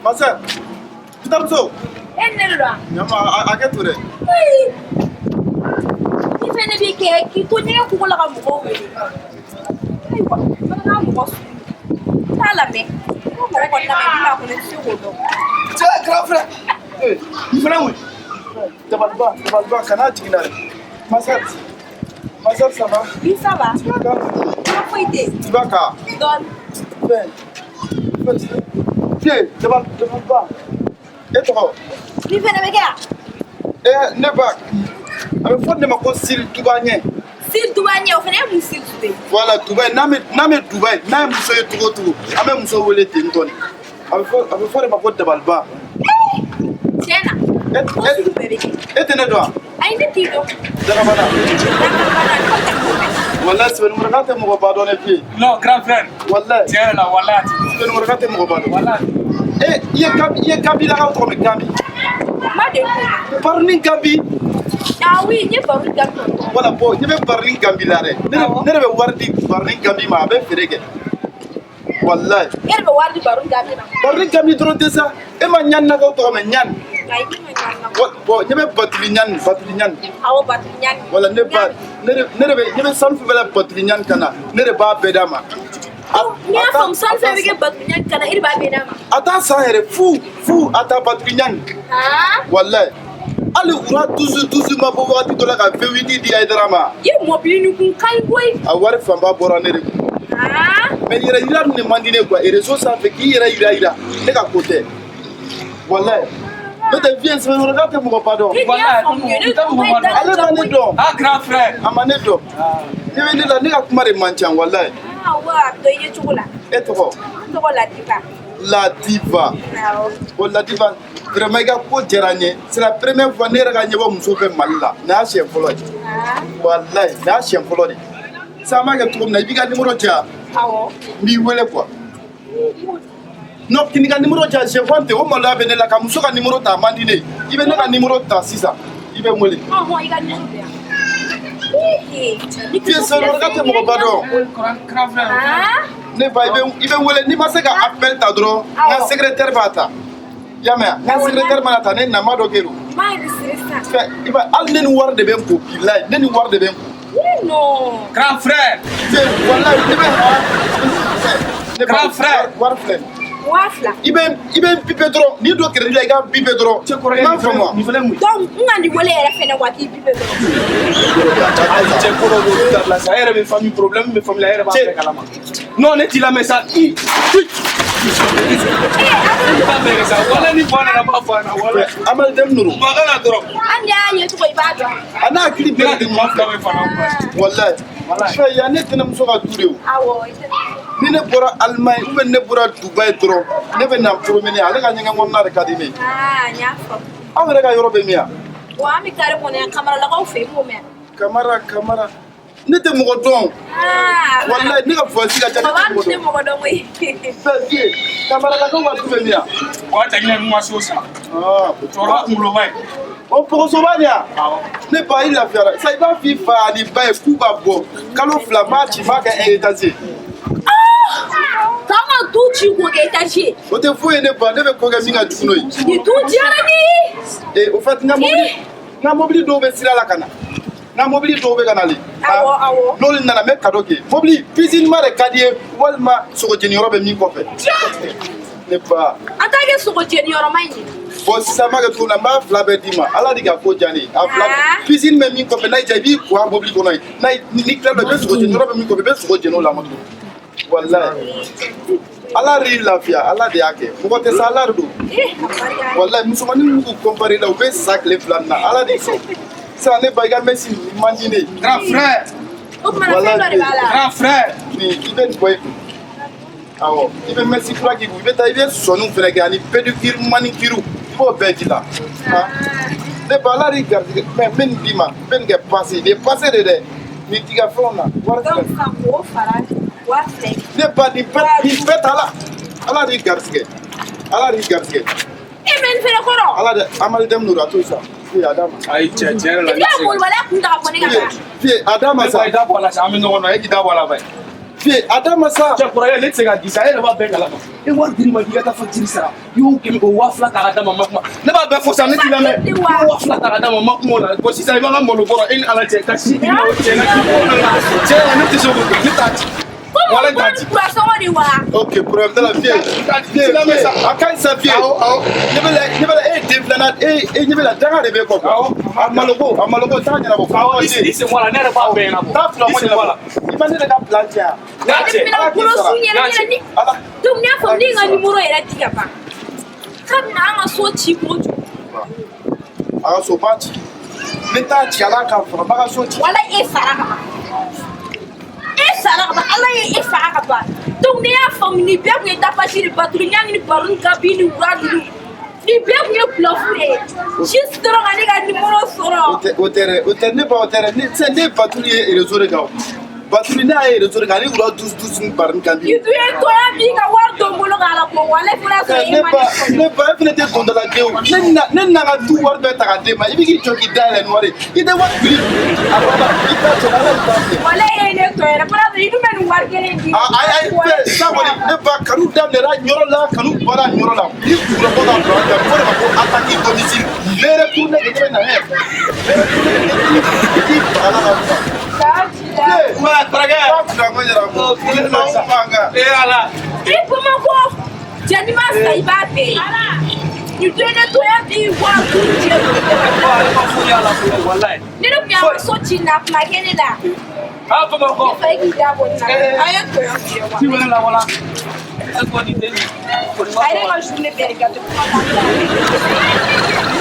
Ma sœur, n terimuso. E ni ne de don wa? Ɲama, a kɛ to dɛ. I fɛnɛ b'i kɛ k'i to ɲɛgɛn kogo la ka mɔgɔw wele. Ayiwa, n fana ka mɔgɔ sugu. N t'a lamɛn. Ko mɔgɔ kɔni lamɛn min b'a kɔnɔ, i tɛ se k'o dɔn. Cɛ, grand frère. Eh, nin fana ye mun ye? Dabaliba, dabaliba, kana jigin na dɛ. Ma sœur, ma sœur, ça va? Oui, ça va. Ba foyi tɛ yen. Tu vas ka? Dɔɔni. Fɛn. Fɛn. Vieux, dabaliba. E tɔgɔ? Nin fɛnɛ bɛ kɛ yan? Eh, ne ba. A bɛ fɔ ne ma ko Siri Dubaɲɛ. Siri Dubaɲɛ, o fɛnɛ ye mun Siri sugu ye? Voilà, Dubaï, n'a bɛ Dubaï, n'a ye muso ye cogo o cogo, an bɛ muso wele ten tɔ de. A bɛ fɔ de ma ko dabaliba. Tiɲɛ na. E Ko sugu bɛɛ bɛ kɛ. E tɛ ne dɔn wa? Ayi, ne t'i dɔn. Dagabana. Dagabana, ne kɔni tɛ k'o mɛn. Walayi, Sɛbɛnnikɔrɔka tɛ mɔgɔ ba dɔn ne fiye. Non, grand frère. Walayi. Tiɲɛ yɛrɛ la, walayi, a ti. Sɛbɛnnikɔrɔka tɛ mɔgɔ ba dɔn. Walayi. E, i ye Gabilakaw tɔgɔ mɛn, Gabi? N ma deli k'o mɛn. Baroni Gabi. Ah oui, n ye Baroni Gabi kɔni tɔgɔ. Voilà, bon, ne bɛ Baroni Gabi la dɛ. Awɔ. Ne de bɛ wari di Baroni Gabi ma, a bɛ feere kɛ. Walayi. E de bɛ wari di Baroni Gabi ma? Baroni Gabi dɔrɔn tɛ sa. E ma Ɲaninakaw tɔgɔ mɛn, Ɲani? Ayi, ne ma ɲani na. Bon, ne bɛ Batuli Ɲani, Batuli Ɲani. Awɔ, Batuli Ɲani. Wala ne ba, ne de bɛ, ne bɛ sanu fɛn fɛn la Batuli Ɲani ka na, ne de b'a bɛɛ d'a ma. N'i y'a faamu, sanu fɛn bɛ kɛ Batuli Ɲani ka na, e de b'a bɛɛ d'a ma? A t'a san yɛrɛ fu fu, a t'a Batuli Ɲani. Ah. Walayi. Hali ura dusu dusu ma bɔ wagati dɔ la ka V8 di Hayidara ma. I ye mɔbili nin kun ka ɲi koyi. A wari fanba bɔra ne de kun. Ah. Mais yɛrɛ yira dun de man di ne ye quoi. Réseau sanfɛ k'i yɛrɛ yira yira, ne ka ko tɛ. Walayi. N'o tɛ, vieux Sɛbɛnnikɔrɔka tɛ mɔgɔ ba dɔn. Ne y'a faamu, ne Tɛ mɔgɔ ba dɔn. Ale ma ne dɔn. Ah, grand frère. A ma ne dɔn. Ne bɛ ne la, ne ka kuma de man ca, walayi. Ah wa, a bɛ dɔn i ye cogo la. E tɔgɔ? Ne tɔgɔ Ladiba. Ladiba. Awɔ. Bon, Ladiba, vraiment, i ka ko diyara n ye. C'est la première fois ne yɛrɛ ka ɲɛbɔ muso fɛ Mali la. Nin y'a siɲɛ fɔlɔ ye. Ah. Walayi, nin y'a siɲɛ fɔlɔ de. Sisan an b'a kɛ cogo min na, i b'i ka numéro di yan. Awɔ. N b'i wele quoi. Non, k'i ka numéro di yan, j'ai honte, o maloya bɛ ne la ka muso ka numéro ta, a man di ne ye. I bɛ ne ka numéro ta sisan, i bɛ n wele. Ɔhɔn, i ka numéro bɛ yan. Vieux Sɛbɛnnikɔrɔka tɛ mɔgɔ ba dɔn. Grand frère. Ah. Ne ba, i bɛ n wele, n'i ma se ka appel ta dɔrɔn, n ka Awɔ. secrétaire b'a ta. I y'a mɛn wa? N ka secrétaire mana ta, ne nama dɔ kɛ don. N b'a enregistré sisan. Fɛn, i b'a, hali ne ni wari de bɛ n ko, bilayi, ne ni wari de bɛ n ko. Oui, non. Grand frère. Vieux, walayi, ne bɛ fɛn, ne ba, Grand frère. Wari filɛ nin ye. 2000. I bɛ n biper dɔrɔn, n'i don crédit la, i ka n biper dɔrɔn. Cɛ kɔrɔkɛ, I m'a faamu wa? nin fɛnɛ ye mun ye? Donc, n ka nin wele yɛrɛ fɛnɛ wa k'i biper dɔrɔn. Ayi, cɛ, ko dɔ bɛ yen, olu dabila sa. E yɛrɛ bɛ famille, problème bɛ famille la, e yɛrɛ b'a Cɛ. bɛɛ kalama. Non, ne t'i lamɛn sa. I. I t'a bɛɛ kɛ sa. Walayi, ni fa nana, n b'a fɔ a ɲɛna, walayi. Amadu den ninnu. Makan na dɔrɔn. Hali n'i y'a ye cogo, i b'a dɔn. A n'a hakili Ne bɛɛ ka de ɲuman fila bɛ fana quoi. Walayi. Walayi. Fɛn yan, ne tɛnɛmuso ka du de o. Awɔ, i tɛ. Ni ne bɔra Allemagne ou bien ne bɔra Dubaï dɔrɔn, ne bɛ na promener, ale ka ɲɛgɛn kɔnɔna de ka di ne ye. Ah, n y'a faamu. Aw yɛrɛ ka yɔrɔ bɛ min yan? Wa an bɛ carré kɔnɔ yan, Kamaralakaw fɛ yen, i b'o mɛn. Kamara, Kamara. Ne tɛ mɔgɔ dɔn. Ah. Walayi, ne ka voice ka ca, ne Baba tɛ mɔgɔ tɛ dɔn. mɔgɔ dɔn koyi. Fɛn, vieux, Kamaralakaw ka du bɛ min yan? Wa cɛ ɲinɛ ma so sa. Ah, Cɛkɔrɔba kunkoloba ye. o pɔgɔsoba nin yan? Awɔ. Ne ba, i lafiyara. Sa, i b'a f'i fa ani ba ye k'u ka bɔ. Kalo 2, n b'a ci, n b'a kɛ un étage ye. K'an ka du ci k'o kɛ étage ye. O tɛ foyi ye ne ba, ne bɛ ko kɛ min ka jugu n'o ye. Nin du diyara ne ye. Et au fait, n ka mobili dɔw bɛ sira la ka na. N ka mobili dɔw bɛ ka nalen. Awɔ, awɔ. N'olu nana, n bɛ cadeau kɛ. Mobili piscine ma de ka di ye walima sogo jeni yɔrɔ bɛ min kɔfɛ? Ne ba. An t'a kɛ sogo jeni yɔrɔ ma in ye. Bon, sisan n b'a kɛ cogo min na, n b'a fila bɛɛ d'i ma. Ala de ka ko diya ne ye. A fila Ah. piscine bɛ min kɔfɛ, n'a y'i diya, i b'i ko a mobili kɔnɔ yen. N'a ni tila la, i bɛ sogo jeni yɔrɔ bɛ min kɔfɛ, i bɛ sogo jeni o la moto. Walayi. Ala de y'i lafiya, Ala de y'a kɛ. Mɔgɔ tɛ sa, Ala de don. Eh, a barika. Walayi, musomanin minnu k'u comparer la, u bɛ sa tile 2 nin na. Ala de sɔn. Sisan ne ba, i ka mèche nin man di ne ye. Grand frère. O tuma na, fɛn dɔ de b'a la. Grand frère. Nin, i bɛ nin bɔ i kun. Awɔ, i bɛ mèche kura k'i kun, i bɛ taa, i bɛ sɔniw fɛnɛ kɛ ani pédicure, manicure, i b'o bɛɛ k'i la. Han? Ne ba, Ala de y'i garijɛgɛ. Mais n bɛ nin d'i ma, n bɛ nin kɛ passe. Nin ye passe de dɛ. Nin t'i ka fɛnw na. Wari Donc filɛ. sisan k'o fara 2000 ye. Ne ba, nin bɛɛ t'a la. Ala de y'i garijɛgɛ. Ala de y'i garijɛgɛ. E mɛ nin fɛnɛ kɔrɔ. Ala de Amadu den don, a to yen sa. Fiye, a d'a ma. Ayi cɛ, tiɲɛ yɛrɛ la, I ne bɛ tɛ se ka. molobaliya kun ta ka fɔ ne ka Fiye, taa. fiye, a d'a ma Ne sa. ba, i da bɔ a la sa, an bɛ ɲɔgɔn dɔn, e k'i da bɔ a la ba ye. Vieux, a d'a ma sa. Cɛ kɔrɔkɛ, ne tɛ se k'a di sa, e yɛrɛ b'a bɛɛ kalama. E wari dir'i ma k'i ka taa facture sara. I y'o kɛmɛ o 2000 ta k'a d'a ma, ma kuma. Ne b'a bɛɛ fɔ sa, ne t'i lamɛn. I y'o 2000 ta k'a d'a ma, ma kuma o la. Bon sisan i b'an ka malo bɔrɔ e ni Ala cɛ ka si d'i ma o cɛ na k'i bɔ o la. Cɛ yɛrɛ ne tɛ se k'o kɛ, ne t'a di. Ko Wala mɔgɔ t'a di. kura sɔngɔ de wa? Ok, problème t'a la, vieux. Vieux, vieux, a ka ɲi sa, vieux. Awɔ, awɔ. Ne bɛ la, ne bɛ la, e ye den filanan, e ɲɛ bɛ la, danga de b'e kɔ quoi. Awɔ. A maloko, t'a ɲɛnabɔ. Awɔ, i sen bɔ a la, ne yɛrɛ b'a bɛɛ ɲɛnabɔ. T'a fila I ko sen bɔ a la. ɲɛnabɔ. I ma ne de ka plan tiɲɛ wa? N'a Ne cɛ. bɛna bolo su yɛrɛ yɛrɛ ni. Ala. Donc n y'a faamu, ne ye n ka numéro yɛrɛ di ka ban. K'a bɛna an ka so ci kojugu. A ka so ba ci. Ne t'a ci, Ala k'a faga, ba ka so ci. Wala e sara ka ban. E sara ka ban, Ala ye e faga ka ban. Donc ne y'a faamu, nin bɛɛ kun ye tapage de baturu ɲangi ni baro ni gabi ni wura ninnu. Nin bɛɛ kun ye bluff de ye. Juste dɔrɔn ka ne ka numéro sɔrɔ. O tɛ dɛ, o tɛ ne ba, o tɛ dɛ. Ne sisan ne baturu ye réseau de kan o. Baturu ne y'a ye réseau de kan, ani wula douze douze ni bari ni kan bi. I dun ye tɔya b'i ka wari don n bolo k'a labɔ, walayi fo n'a sɔrɔ e Ne ma ba, ne sɔrɔ. ne ba, e fana tɛ dondaladen o. Ne na ka du wari bɛɛ ta k'a d'e ma. I bɛ k'i jɔ k'i dayɛlɛ ni wari ye. I tɛ wari bili. A banna, i t'a cɛ, Ala y'i ta filɛ. Walayi e ye ne tɔ yɛrɛ, fo n'a sɔrɔ i dun bɛ nin wari kelen di. Ayi ayi, fɛn sa kɔni, ne ba, kanu daminɛra yɔrɔ la, kanu bɔra yɔrɔ la. Ni dugula ko ka bila an fɔ de ma ko attaque domicile. Ne yɛrɛ tourné kɛ, ne bɛ na ɛ. Ne yɛrɛ tourné kɛ, i t'i faga la ka kuma. K'a ci la. Wa kɔrɔkɛ. Ba fila ko ɲɛna ko. Maaw mankan. E Ala. I Bamakɔ cɛ n'i ma sa i b'a bɛɛ ye. Nin dun ye ne tɔya bi 5000 jɛ. Ko ale ma foyi y'a la fɔlɔ, walayi. Ni ne tun y'an ka so ci na kuma kɛ ne la. Ah, Bamakɔ. Ne fa ye k'i da bɔ nin na. A ye tɔya fiyɛ wa. Ci wɛrɛ la wala. E ko nin tɛ nin. A ye ne ka journée bɛɛ de gâter kuma t'an la.